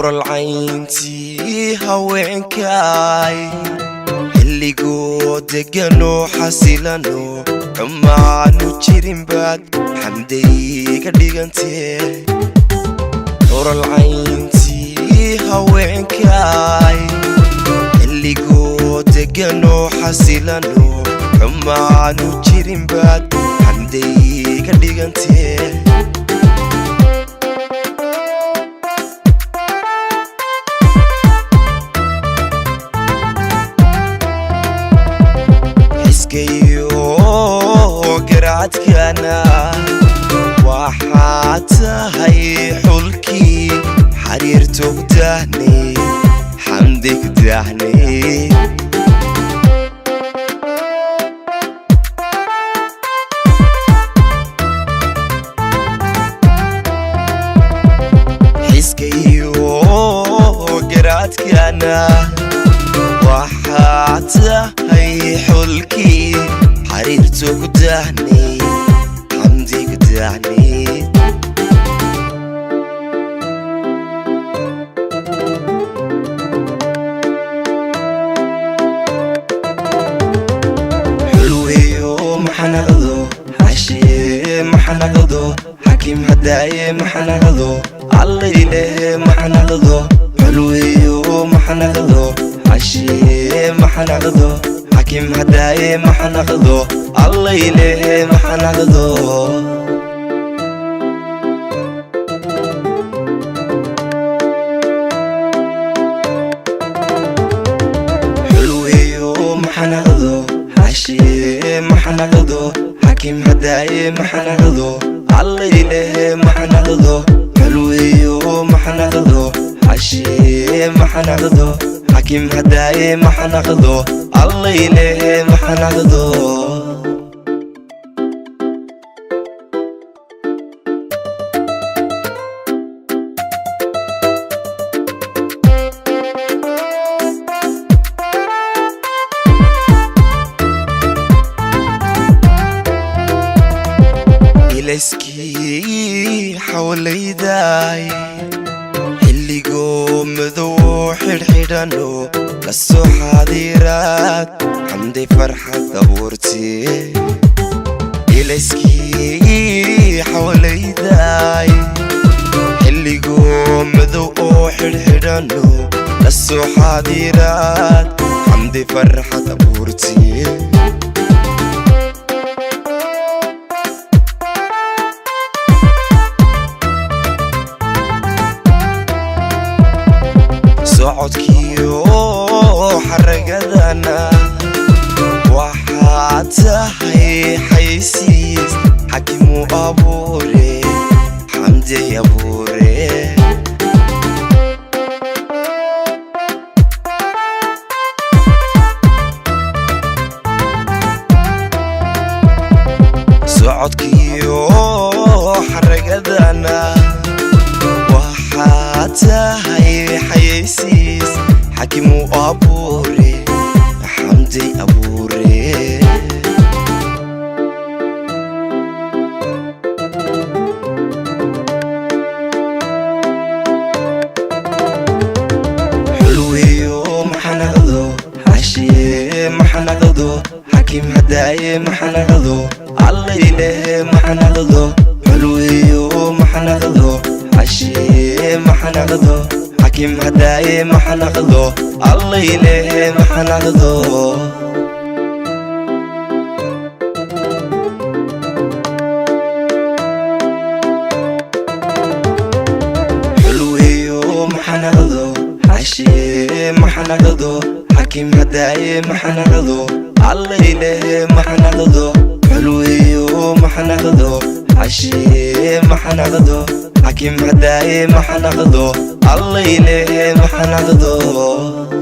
Xuralcayntii haweenkaay, xilligoo deganoo xasilano, xumaanu jirin baad xamday ka dhigantee. Xuralcayntii haweenkaay, xilligoo deganoo xasilano, xumaanu jirin baad xamday ka dhigantee. Xiskayo garaadkana waxaa tahay xulkii xariirto ku daahnay, xamdi ku daahnay. Xiskayo garaadkana waxaa tahay xulkii xariirto ku daahnay, xamdi ku daahnay. Xulweyo maxanaqdo, xashiye maxanaqdo, xakiim hadaaye maxanaqdo, allaylehe maxanaqdo. Xulweyo maxanaqdo, xashiye maxanaqdo, xakiim hadaaye maxanaqdo, allaylehe maxanaqdo. Xulweyo maxanaqdo, xashiye maxanaqdo, xakiim hadaaye maxanaqdo, allaylehe maxanaqdo. Xulweyo maxanaqdo, xashiye maxanaqdo, xakiim hadaaye maxanaqdo, allaylehe maxanaqdo. Ilayskii xawlaydaay, xilligoo madow xidhxidhano, la soo xaadiraad xamday farxad abuurtee. Ilayskii xawlaydaay, xilligoo madow oo xidhxidhano, la soo xaadiraad xamday farxad abuurtee. Socodkiyo xaragadana waxaa tahay xaysiis xakimu abuure, xamday abuure. Socodkiyo xaragadana waxaa tahay xayaysiis xakimu abuure, xamday abuure. Xulweyo maxanaqdo, xashiye maxanaqdo, xakiim hadaaye maxanaqdo, allaylehe maxanaqdo. Xulweyo maxanaqdo, xashiye maxanaqdo, xakiim hadaaye maxanaqdo, allaylehe maxanaqdo. Xulweyo maxanaqdo, xashiye maxanaqdo, xakiim hadaaye maxanaqdo, allaylehe maxanaqdo. Xulweyo maxanaqdo, xashiye maxanaqdo, xakiim hadaaye maxanaqdo, allaylehe maxanaqdo.